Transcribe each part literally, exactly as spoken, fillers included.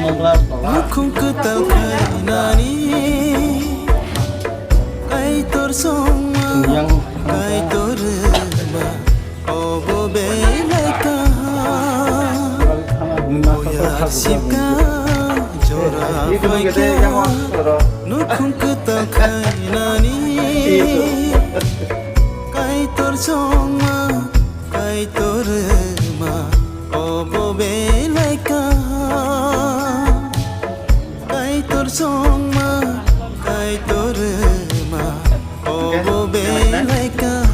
Nukhung kwtal khainani Kaitor songma, Kaitor rwma, obo belai kaham. Boyar sibka jora phaikha, nukhung kwtal khainani Kaitor songma, Kaitor rwma, obo belai kaham. Kaitor songma, Kaitor rwma, obo belai kaham.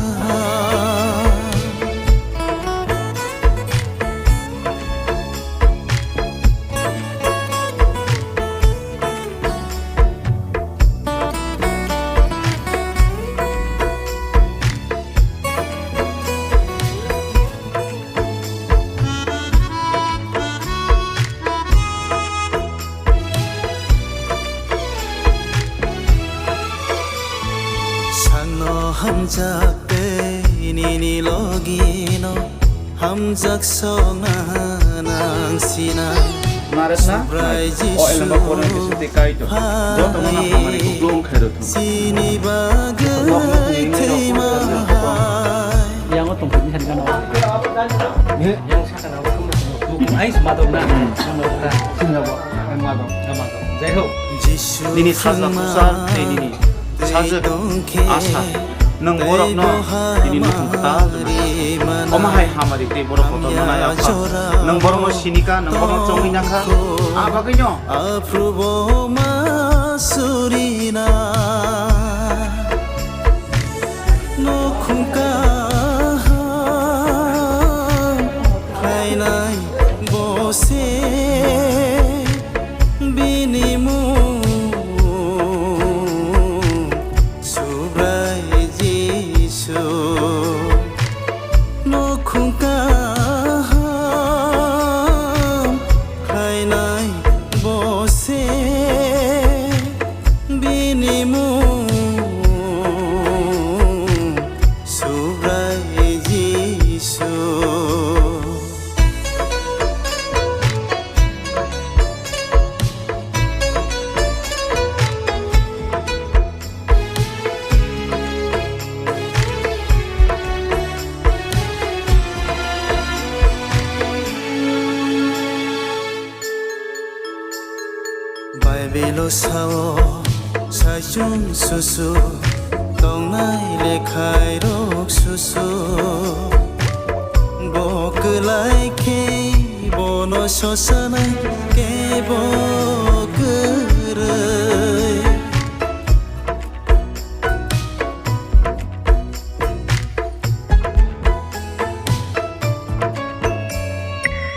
Sakno hamjak tei nini logino hamjak songna nang sinai. Narekna Subrai nai. O Jisu elengba poreng Jisu tei Kaitor. Jotono no hamari kuplung khairok thung. Sini bagwi thwima hai. Yang o tongphani khan gana. Yang sakana o thwma thwma. Ai smadok na. Hmm. Smadok na. Sini labo. Madok. Na madok. Jai ho. Jisu nini sajla kusa tei nini sajwk asa, nwng borokno tini nukhung kwtal rwmani. Omo hai hamari tei borok kotorma nai, Apha. Nwng borokno sinika, nwng borokno chongwi nakha. A bagwino. Aphrubo ma surina. Nukhung kaham khlainai bo se. Bini mung Subrai Jisu, nukhung kaham khlainai bo se. Bini mung Subrai Jisu. Baibelo sao, saichung susu, tongnai lekhairok susu. Bo kwlai khe bono sosanai kebo kwrwi.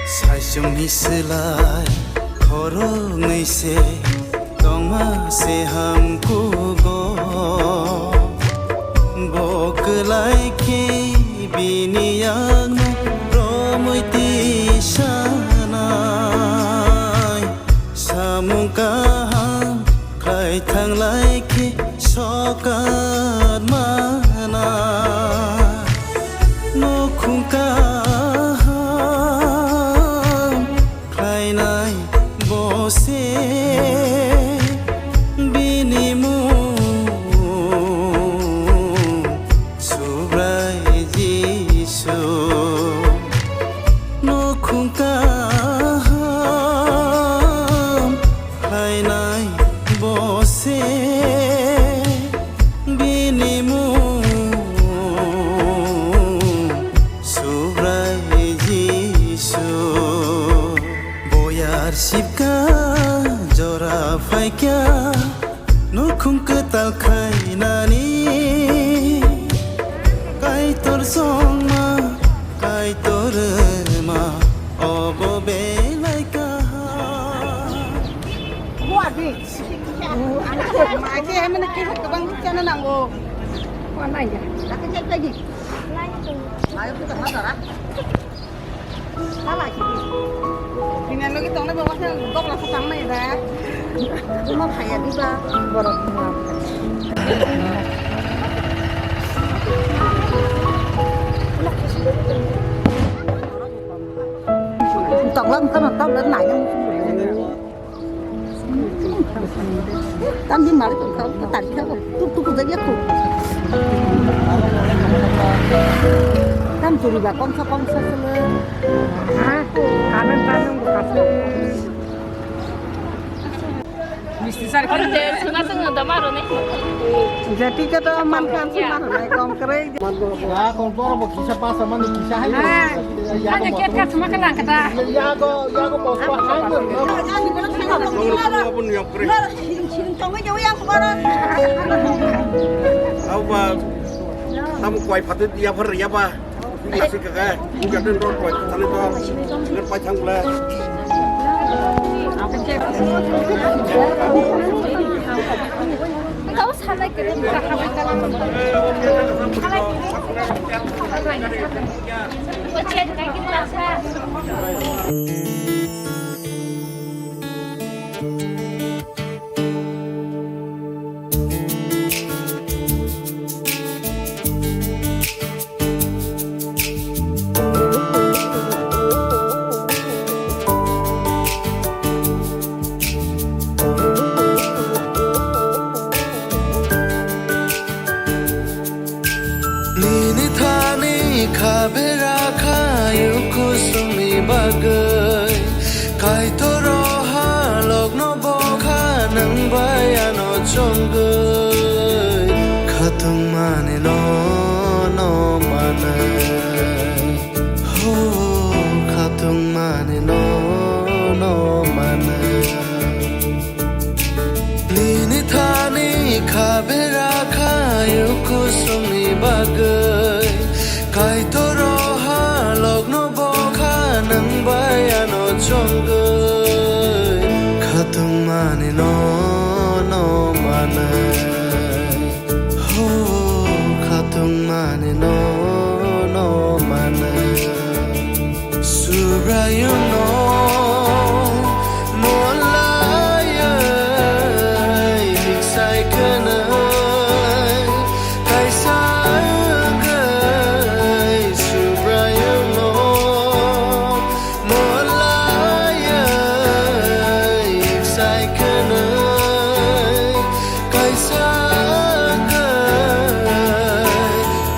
Saichungni swlai khoroknwi se tongma se hamkugo. Bo kwlai khe bini yakno romwi tisanai. Samung kaham khlai thanglai khe sokat mana. Nukhung kaham khlainai bo se bini mung Subrai Jisu. Nukhung kaham khlainai bo se bini mung Subrai Jisu. Boyar sibka jora phaikha. Nukhung kwtal khainani Kaitor songma, Kaitor rwma, obo belai kaham. Buat ni. Macam mana kisah kebang chana nanggo. Mana ya? Lagi cek lagi. Ayo kita makan. Bini logi tongnai ba wasa dok lasa tangnai da. Buma phaiya diba borok buma. Tokla mukha no tokla nai. Tam di malik tong kau, tari kau, tuk tuk tuk ya tuk. Tam turi ba kongsa kongsa sele. Ha, kanan kanan kasih. Misti sar kan. Oro je suna sung da maro ne. Jati ka to man kan sung maro nai kom kare. Ya, kon boro bo kisa pasa mani kisa hai. Ah, ya, ada kiat kat sama kan kata. Ya go, ya go bos pa hai go. Au ba, tamu kwai phatwi ya phar ya ba. Asik ka, bukan tu rot buat tali tu, dengan pacang pula. Kau salah kira. Nini thani kha bera khayu kusumni bagwi. Kaitor o halokno bokha nwng bai ano chongwi. Khatungmani no, no manwi. Ho, khatungmani no, no manwi. Nini thani kha bera khayu kusumni bagwi. Kaitor o halokno bokha nwng bai ano chongwi. Khatungmani no, no manwi. Ho, khatungmani no, no manwi. Subraiyungno molaiwi hiksai kwnwi kaisa wngwi Subraiyungno molaiwi hiksai kwnwi kaisa wngwi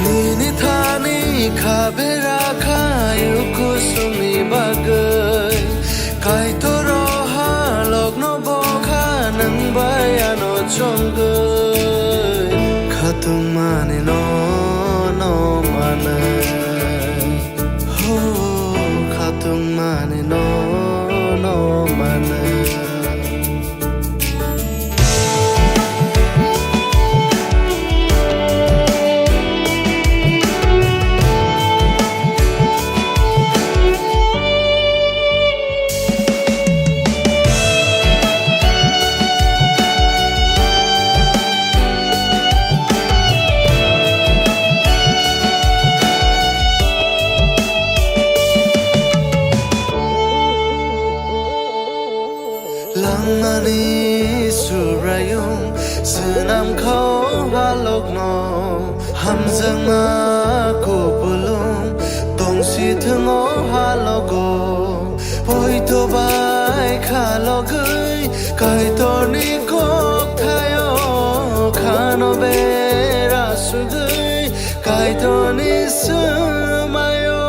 nini thani kha bera khayu kusumni bagwi. Kaitor o halokno bokha nwng bai ano chongwi. Khatungmani no, no manwi. Ho, khatungmani no, no manwi. Langmani Subraiyung swnam kha o halokno, hamjakma kupulung tongsi thung o halogo. Poito bai khalogwi Kaitorni kokthaio khano bera sugwi Kaitorni swmaio.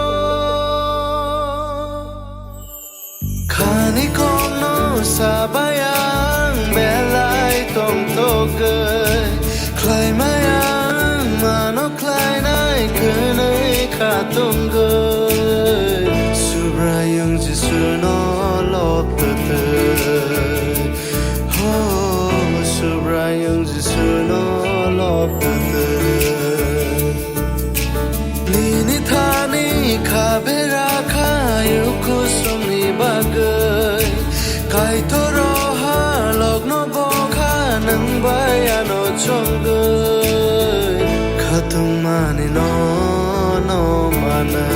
Khani kokno sabai ang belai tongtokgwi, khlaimai ang mano khlainai kwnwi kha tongwi. Subraiyung Jisuno lobtwtwi, ho Subraiyung Jisuno lobtwtwi. Nini thani kha bera khayu kusumni bagwi, Kaitor o halokno bokha nwng bai ano chongwi. Khatungmani no, no manwi.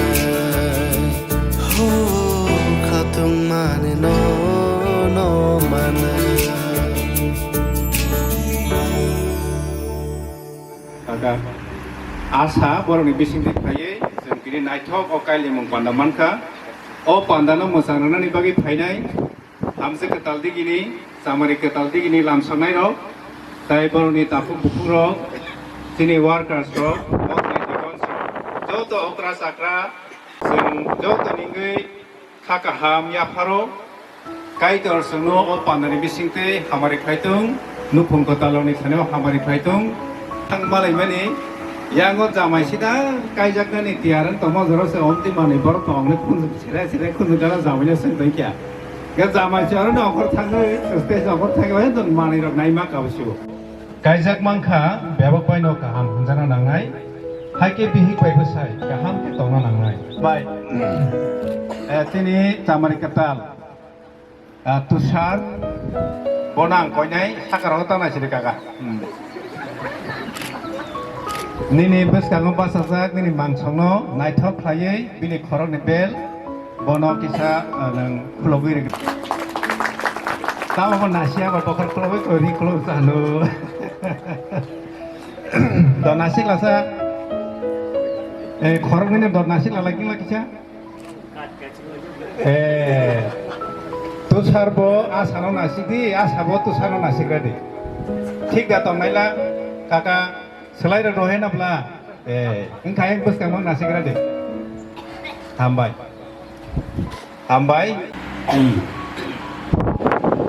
Ho, khatungmani no, no manwi. Kaka, asa borokni bisingtwi phaiwi chwng tini naithok o kailaimung panda mankha. O pandano mwchang rwnani bagwi phainai hamjwk kwtal digini Chamari kwtal digini lamsoknairok, tai borokni takhuk bukhukrok, chini workersrok, mothlai deaconsrok, joto okra chakra, chwng joto ningwi kha kaham yapharo, Kaitor chwngno o pandani bisingtwi hamari khlai tong, nukhung kwtalrokni thani-o hamari khlai tong. Thang malaimani, yango jamai sida kaijaknani tiyar wng tongma jora se omtwi manwi borok tongni khunju sere sere khunju gana jamaino swng tongkha. Ga jamai se aro nongkhor thangwi, stage nongkhor thangwi, bai don manwi rok naima kabo sibo. Kaijak mankha, bebak bai no kaham hwnjana nangnai, hai khe bihik bai bwsai kaham khe tongna nangnai. Bai, eh, tini chamari kwtal, ah, Tushar, bono ang koinai saka rogo tana siri kaka. Hmm. Nini bwskango bachajak, nini mangsongno naithok khlaiwi bini khorokni bel, bono kisa, ah, nwng khulogwi rwgwi. Tamo bo nasi abo bokhor khulogwi, kori khulogwi sa hano. Do nasi lasa, eh, khoroknwi no do nasi lalai kisa. Eh, Tushar bo Asha no nasik di, Asha bo Tushar no nasik di. Thik da tongnaila, kaka, swlai rok rohe na bla. Eh, wngkha yang bwskang mang nasik di. Hambai. Hambai.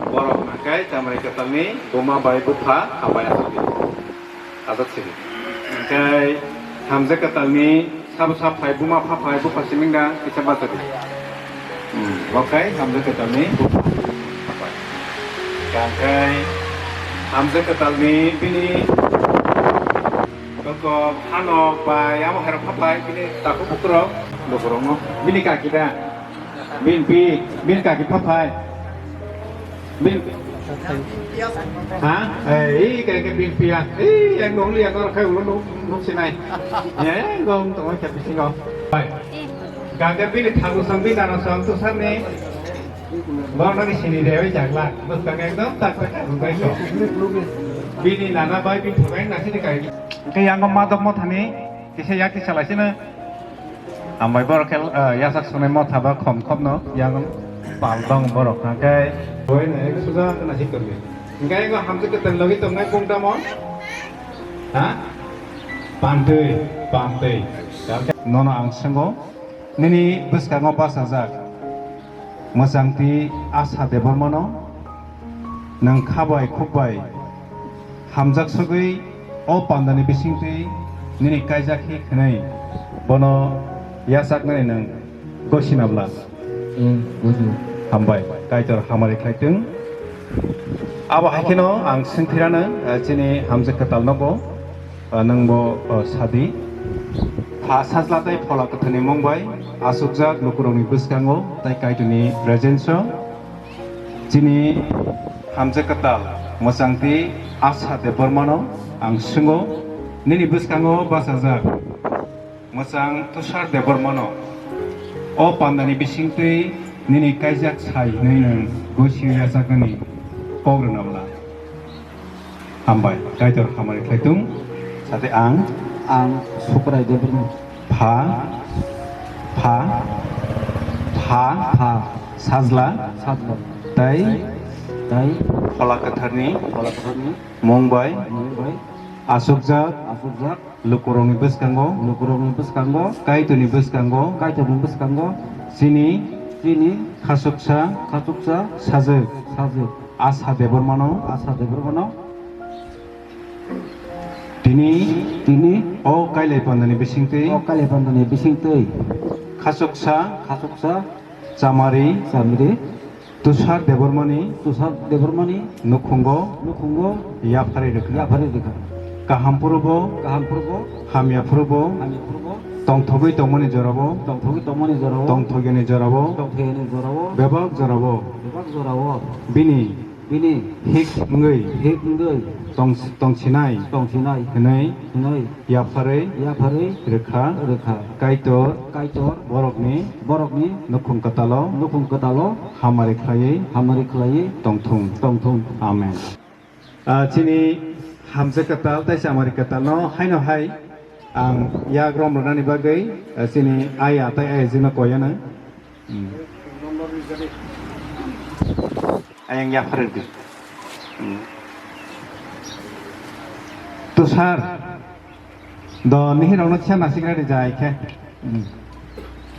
Borok hwnkhai chamari kwtalni buma bai bupha hambai asadi. Ajak sidi. Hwnkhai hamjak kwtalni sabo sa phai buma pha phai bupha siming da kisa bachadi. Hmm, okai hamjak kwtalni bupha pha phai. Hwnkhai hamjak kwtalni bini koko hanok bai amo herok pha phai bini takhuk bukurok lukurokno bini kaki da. Bin pi, bin kaki pha phai. Bin. Ha? Eh, i kaki bin pi ya. I yang dong liya kor khai ulo nuk nuk sinai. Ya, yang dong to ka bisingo. Bai. Kaki bin thagu sang bin nana sang tu san ni. Bang nani sini dewi jagla. Bus kaki ekdom tak tak tak bai so. Bini nana bai bin thogai nasi ni kai. Ke yang ma dok mo thani. Kisa yak kisa lai sini. Hambai borok khe, eh, yasak sunai motha ba khom khopno yang pal dong borok hwnkhe. Boino ek suja khna hik tongdi. Hwnkhe ego hamjak kwtal logi tongnai bung tamo? Ha? Pantwi, pantwi. Nono ang swngo, nini bwskango bachajak. Mwchangtwi Asha Debbarmano nwng kha bai khuk bai hamjak sogwi o pandani bisingtwi nini kaijak hi khwnwi bono yachaknani nwng gosina bla. Hmm, bujo. Hambai, Kaitor hamari khlai tong. Abo hai kheno ang swngthirano, eh, chini hamjak kwtal nogo. Ah, nwng bo, ah, sadi. Pha Sajla tei Phola Kwthwrni mung bai achukjak lukurokni bwskango tei Kaitorni presence-o chini hamjak kwtal mwchangtwi Asha Debbarmano ang swngo, nini bwskango bachajak mwchang Tushar Debbarmano o pandani bisingtwi nini kaijak sai hwnwi nwng gosio yachaknani kok rwna bla. Hambai, Kaitor hamari khlai tung. Sate ang. Ang Suprai Debbarma. Pha, pha, pha, pha. Sajla. Sajla. Tai. Tai. Phola Kwtharni. Phola Kwtharni. Mung bai. Mung bai. Asukjak. Asukjak. Lukurokni bwskango. Lukurokni bwskango. Kaitorni bwskango. Kaitorni bwskango. Chini. Chini. Khasuksa. Khasuksa. Sajwk. Sajwk. Asha Debbarmano. Asha Debbarmano. Tini. Tini. O kailai pandani bisingtwi. O kailai pandani bisingtwi. Khasuksa. Khasuksa. Chamari. Chamari. Tushar Debbarmani. Tushar Debbarmani. Nukhungo. Nukhungo. Yapharwi rwkha. Yapharwi rwkha. Kaham phurubo. Kaham phurubo. Hamya phurubo. Hamya phurubo. Tongthogwi tongmani jorabo. Tongthogwi tongmani jorabo. Tongthogyani jorabo. Tongthogyani jorabo. Bebak jorabo. Bebak jorabo. Bini. Bini. Hik wngwi. Hik wngwi. Tong-, tongsinai. Tongsinai. Hwnwi. Hwnwi. Yapharwi. Yapharwi. Rwkha. Rwkha. Kaitor. Kaitor. Borokni. Borokni. Nukhung kwtalo. Nukhung kwtalo. Hamari khlaiwi. Hamari khlaiwi. Tongthung. Tongthung. Amen. Ah, chini hamjak kwtal tei chamari kwtalno haino hai ang yak rom rwnani bagwi, ah, chini aya tei ayajwkno koi anw. Hmm. Ayang yapharwi di. Tushar, do nihirokno kisa nasikra rijai khe. Hmm.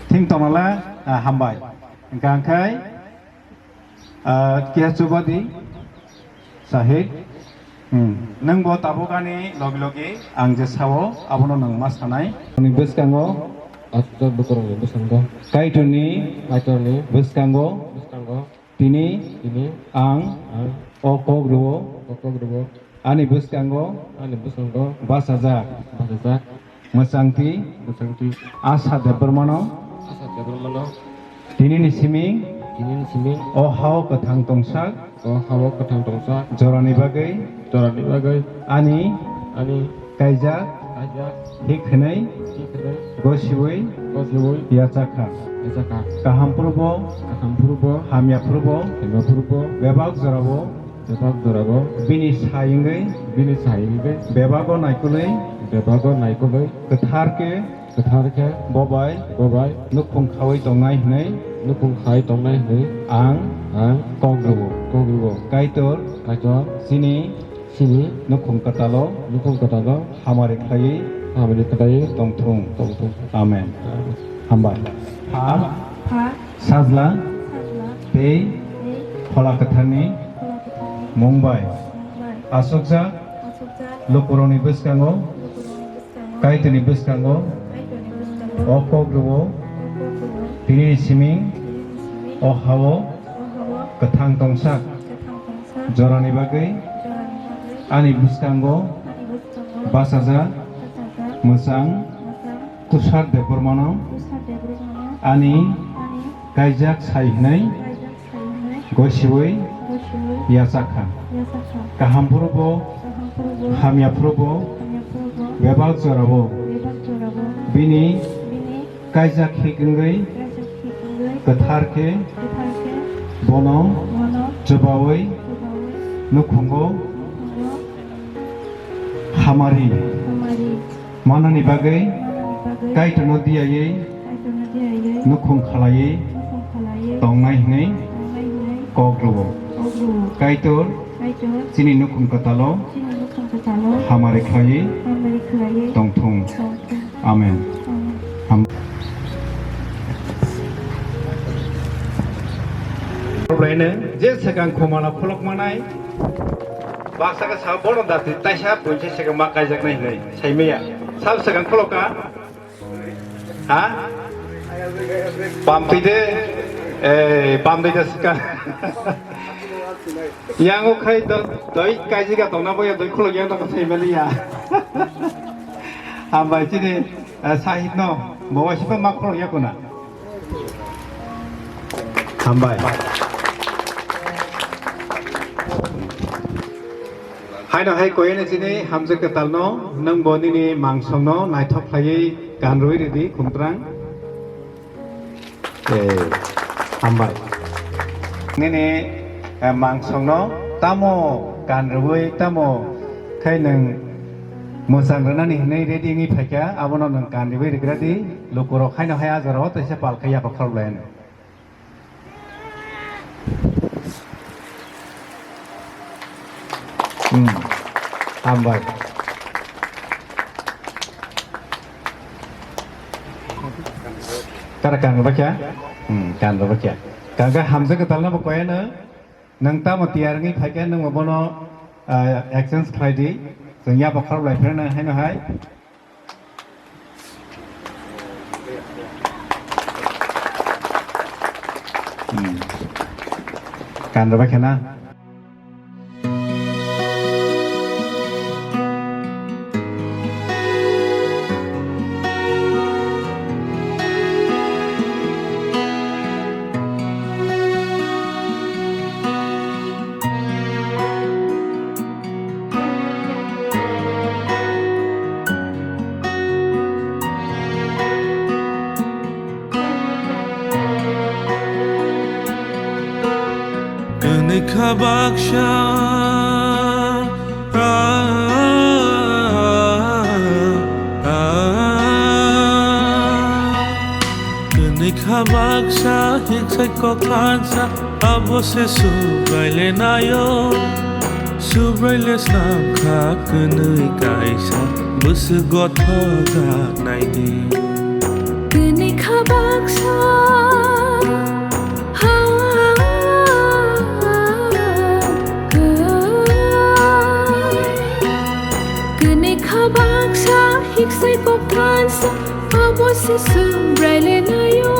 Thing tongmala, ah, hambai. Hingkha hingkhai, ah, kiya chubadi, Sahid. Hmm. Nwng bo tabuk ani logi logi ang je sao, abono nwng ma sanai. Ani bwskango. Aswk bukurokni bwskango. Kaitorni. Kaitorni. Bwskango. Bwskango. Tini. Tini. Ang. Ang. O kok rwo. O kok rwo. Ani bwskango. Ani bwskango. Bachajak. Bachajak. Mwchangtwi. Mwchangtwi. Asha Debbarmano. Asha Debbarmano. Tinini siming. Tinini siming. O hao kwthang tongsak. O hao kwthang tongsak. Jorani bagwi. Jorani bagwi. Ani. Ani. Kaijak. Kaijak. Hik hwnwi. Hik hwnwi. Gosiwi. Gosiwi. Yachakha. Yachakha. Kaham phuru bo. Kaham phuru bo. Hamya phuru bo. Hamya phuru bo. Bebak jorabo. Bebak jorabo. Bini sai wngwi. Bini sai wngwi. Bebago naikolwi. Bebago naikolwi. Kwthar khe. Kwthar khe. Bobai. Bobai. Nukhung khawi tongnai hwnwi. Nukhung khawi tongnai hwnwi. Ang. Ang. Kok rwo. Kok rwo. Kaitor. Kaitor. Chini. Chini. Nukhung kwtalo. Nukhung kwtalo. Hamari khlaiwi. Hamari khlaiwi. Tongthung. Tongthung. Amen. Amen. Hambai. Pha. Pha. Sajla. Sajla. Tei. Tei. Phola Kwtharni. Phola Kwtharni. Mung bai. Mung bai. Asokjak. Asokjak. Lukurokni bwskango. Lukurokni bwskango. Kaitorni bwskango. Kaitorni bwskango. O kok rwo. O kok rwo. Tini siming. Tini siming. O hao. O hao. Kwthang tongsak. Kwthang tongsak. Jorani bagwi. Jorani bagwi. Ani bwskango. Ani bwskango. Bachajak. Bachajak. Mwchang. Mwchang. Tushar Debbarmano. Tushar Debbarmano. Ani. Ani. Kaijak sai hwnwi. Kaijak sai hwnwi. Gosiwi. Gosiwi. Yachakha. Yachakha. Kaham phuru bo. Kaham phuru bo. Hamya phuru bo. Hamya phuru bo. Bebak jorabo. Bebak jorabo. Bini. Bini. Kaijak hik wngwi. Kaijak hik wngwi. Kwthar khe. Kwthar khe. Bono. Bono. Chubawi. Chubawi. Nukhungo. Nukhungo. Hamari. Hamari. Manani bagwi. Manani bagwi. Kaitorno diyaiwi. Kaitorno diyaiwi. Nukhung khalaiwi. Nukhung khalaiwi. Tongnai hwnwi. Tongnai hwnwi. Kok rwo. Kok rwo. Kaitor. Kaitor. Chini nukhung kwtalo. Chini nukhung kwtalo. Hamari khlaiwi. Hamari khlaiwi. Tongthung. Tongthung. Amen. Amen. Ham- Obraino je swkang khumala khuluk manai, baksa khe sa bono dati taisa buinse swkang ma kaijaknai hinwi saimaya. Sab swkang khuluk ka? Ha? Pamtwi de, eh, pamtwi de swkang. Yango khai do-, doi kaijika tongna boya doi khuluk yang tongna saimaliya. Hambai chini, eh, sahitno, bawa sipa ma khuluk yakuna. Hambai. Haino hai koyene chini hamjak kwtalno, nwng bo nini mangsongno naithok khlaiwi kan rwi ridi, khumtrang. Eh, hambai. Nini, eh, mangsongno tamo kan rwi, tamo khai nwng mwchang rwnani hinwi ready wngwi phaikha, abono nwng kan rwi rigradi, lukurok haino hai ajaro teisa pal khai yapha khorok lai hwnwi. Hmm. Hambai. Kara kan rwbaikha? Hmm, kan rwbaikha. Kaga hamjak kwtalno bo koyana. Nwng tamo tiyar wngwi phaikha, nwng bono, ah, exchange khlai di. Chwng yapha khorok lai phirna haino hai. Hmm. Kan rwbaikha na? Kwnwi kha baksa, ah, ah. Kwnwi kha baksa, hingsai kok thansa, abo se subraile nayo. Subraile snamkha kwnwi kaisa bwswk gothok jak naidi. Kwnwi kha baksa. Ha. Kwnwi kha baksa hiksai kok thansa. Abo se Subraile naio.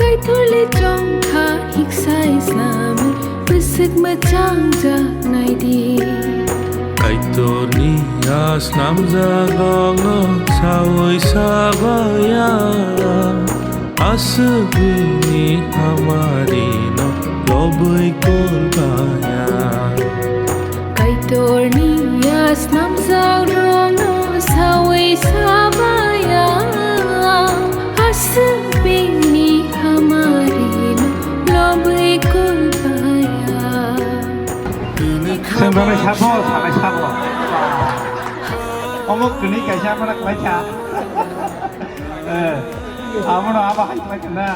Kaitorle chongkha hiksai snamwi bwswk mwchang jak naidi. Kaitorni a snamjak rokno sawi sabaya, aswk bini hamarino lobwi kulbaya. Kaitorni a snamjak rokno sawi sabaya, aswk bini hamarino lobwi kulbaya. Sengdonai sabo, sanai sabo. Omo kwnwi kaisa mana klaikha. Eh, abono abo hai klaikha na.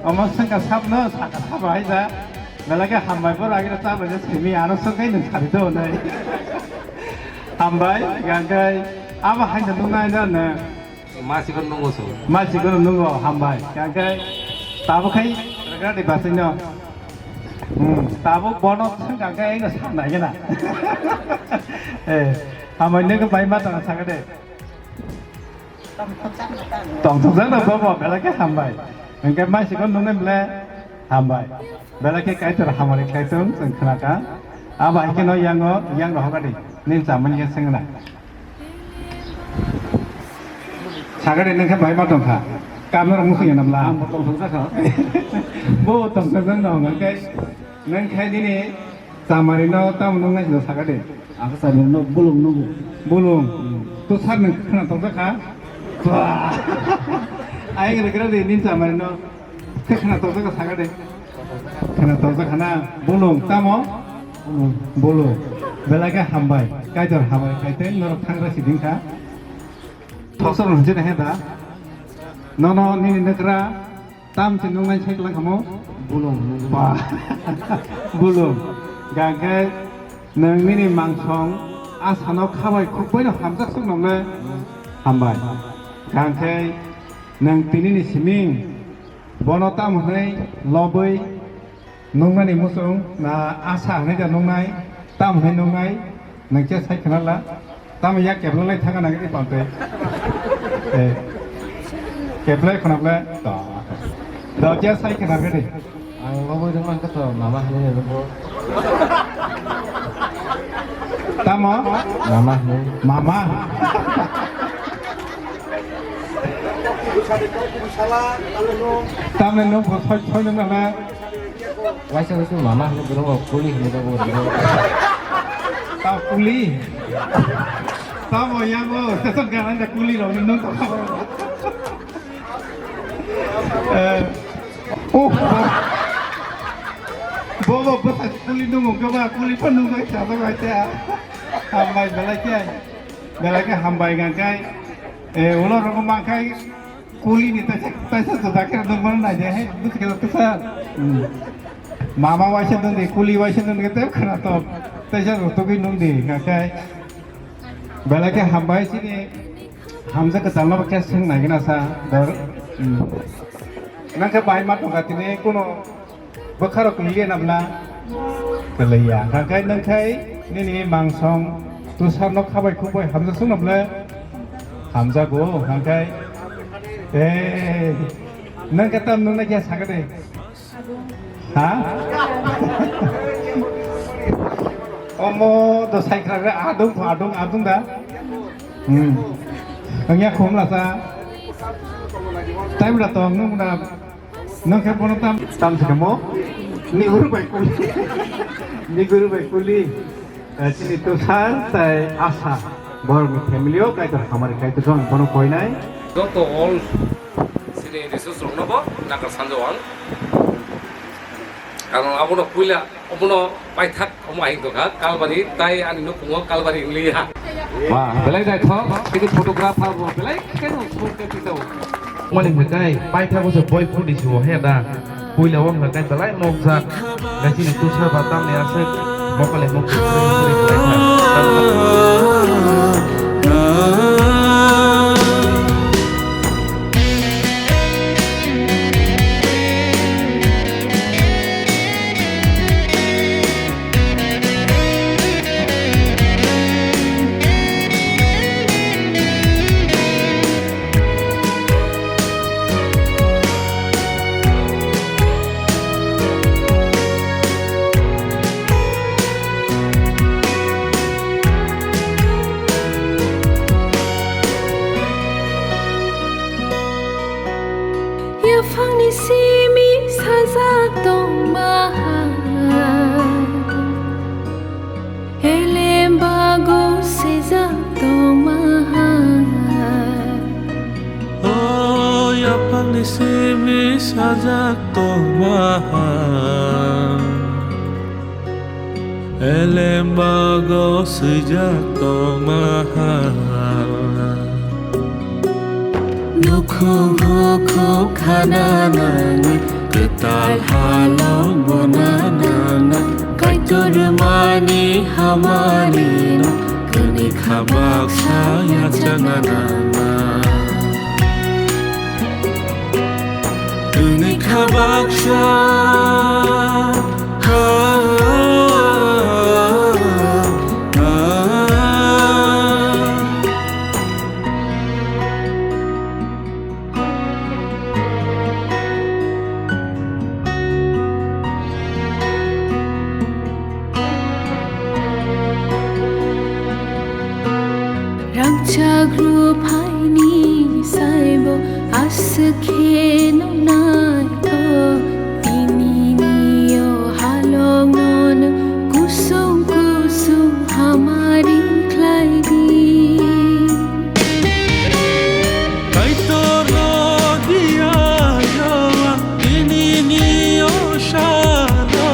Omo sengka sabno saka sabo hai ja. Belai khe hambai, borok agino chabai je simi ano sengkai nwng sari do nai. Hambai, gangkai abo hai no nungnai da nw. Ma sikon nungo so. Ma sikon nungo, hambai. Gangkai tabo khai rega di basino. Hmm, tabo bono sengka kai no sanai gena. Eh, hambai nw bai ma tang saka de. Tongthokjak no bobo, belai khe hambai. Hwnkhe maisiko nungwi bwle hambai. Belai khe Kaitor hamari khlai thung, chwng khna kha. Abo hai kheno yango, yang rw hokadi. Nini chamani khe swngna. Sagadi nung khe bai ma tong kha. Kamno rok mukhung ya namla. Ang bo tongthokjak kha. Bo tongthokjak no hwnkhe nung khai nini Chamari no tamo nung nai sida saka de. Ang chamari no bulung nugo. Bulung. Hmm. To sar nung khna tokjak kha. Bah. Ayang rikra de nin chamari no. Khe khna tokjak kha saka de. Khna tokjak kha na bulung tamo? Bulung. Bulung. Belai khe hambai. Kaitor hambai khaite norok thangra siding kha. Thoksa rok hwnjak kha da. Nono nini nukra. Tam se nung nai sai klang kamo? Bulung, bulung. Ba. Bulung. Gangke nung nini mangsong asano khabai khukbai no hamjak suk nong le. Hambai. Gangke nung tini ni siming bono tam hwnwi lobwi nung nani muchung na asa hwnwi da nung nai tam hwnwi nung nai. Nang khe sai khna la. Tamo yak kebla lai thanga nang di pante. Eh. Kebla khna bla. To. Do kya sai khna gadi. Ang lobo jong man kato mama hini ni lobo. Tamo? Mama hini. Mama. Tamo nung ko soi soi nung na. Waisa waisa mama hini borok kuli hini borok. Ta kuli. Tamo yango, tetok ganang da kuli rok nung to. Eh. Oh. Bobo bwsa kuli nungo gaba kuli pha nungo chaba bai ta. Hambai belai khe. Belai khe hambai gangkai. Eh, ulo rok mangkai. Kuli ni taisa, taisa juda khe nung mano nai de, he, busi khe tusa. Hmm. Mama waisa nung di, kuli waisa nung di, te khna to. Taisa rutugwi nung di, ngakai. Belai khe hambai sini, hamjak kwtal no khe swng nai gana sa, dor. Hmm. Nang khe bai ma tongkha tini, kuno Bwkha rok kwlaiya na bla? Kwlaiya. Hwnkhai nang khai nini mangsong tusar no khabai khukbai hamjak sung na bla? Hamjago. Hwnkhai, eh, nang khe tam nung na khe sakha de? Ha? Omo do sai khra re adung adung adung da. Hmm. Ang ya khum la sa. Time la tong nung na. Nang khe bono tam, tam se kamo. Ni guru bai kuli. Ni guru bai kuli. Eh, chini Tusar tai Asa. Borokni family o Kaitor hamari Kaitor jong bono koinai. Joto all sini resource rokno bo nakar sanjao ang. Karon abono puila, abono paithak. Omo ahing tongkha Kalbari, tai ani nukhungo Kalbari wngli ha. Ba, belai naithok, tini photographer bo belai khe no song khe pitao. Mani hwnkhe kai, paithago se boy phone ni sio he da. Puila o hwnkhe kai belai mokjak. Nai chini Tusar ba tamni aswk Mokole mokole. Yaphangni simi sajak tongma ha, elem bago swijak tongma ha. O yaphangni simi sajak tongma ha. Elem bago swijak tongma ha. Nukhung hukhung khana nangwi, kwtal halong bona nangna. Kaitor mani hamari no, kwnwi kha baksa yachana nangna. Kwnwi kha baksa. Rangchak ruphaini saibo aswk khe no naikho, tinini o halong no kusung kusung hamari khlai di. Kaitor no diya yawa, tinini o salo,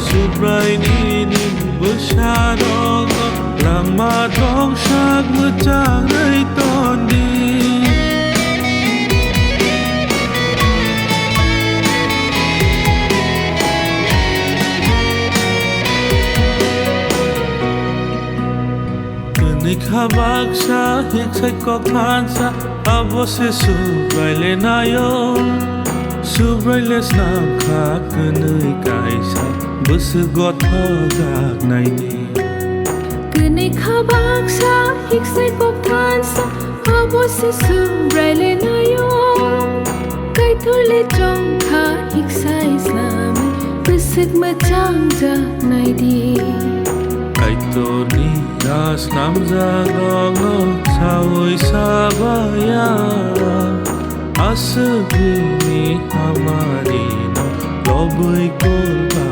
Subrai nini bwsano lama dongsak mwchangwi tondi. Kwnwi kha baksa hiksai kok thansa, abo se Subrai le naio. Subrai le snam kha kwnwi kaisa, bwswk gothok jak naidi. Kwnwi kha baksa hiksai kok thansa, abo se Subrai le naio. Kaitor le chong kha hiksai snamwi, bwswk mwchang jak naidi. Kaitorni a snamjak rokno saui sabaya, aswk bini hamarino lobwi kulba